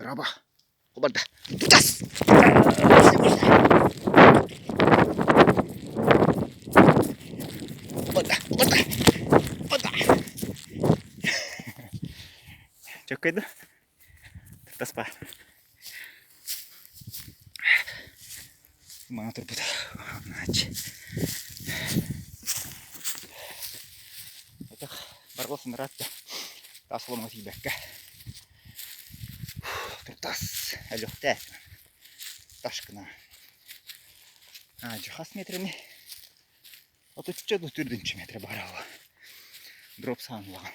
Дорообо. Кубарда. Тутас! Кубарда, кубарда, кубарда. Чөккөй да? Тутас баар. Мана турбут. Этэх баргыл сыныраат да таас оломҥо тиийбэккэ Туртас өлүөхтээ ташкына хас метрини отучча да төрдүнчү метр баар буолуо дроп саҕан улахан.